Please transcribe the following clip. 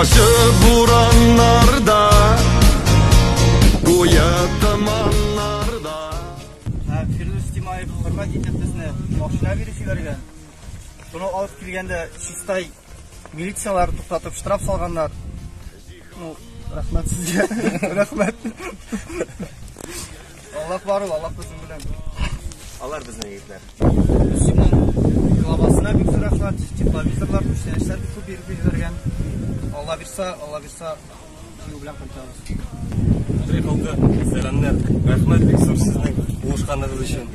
Ачы бураннарда, куе томаннарда. Фирдүс Тимаев хөрмәт итеп безне машина биреп җибәргән. Шуны алып килгәндә Чистай милицияләре туктатып штраф салганнар. Ну, рәхмәт сезгә. Рәхмәт. Аллаһ бар ул, Аллаһ безнең белән. Алар безнең егетләр. Мөслимнең главасына бик зур рәхмәт. Тепловизорлар, күчтәнәчләр бик күп биреп җибәргән. Алла бирса, Алла бирса, җиңү белән кайтабыз. Андрей халкы, сәламнәр. Рәхмәт бик зур сезнең булышканыгыз өчен.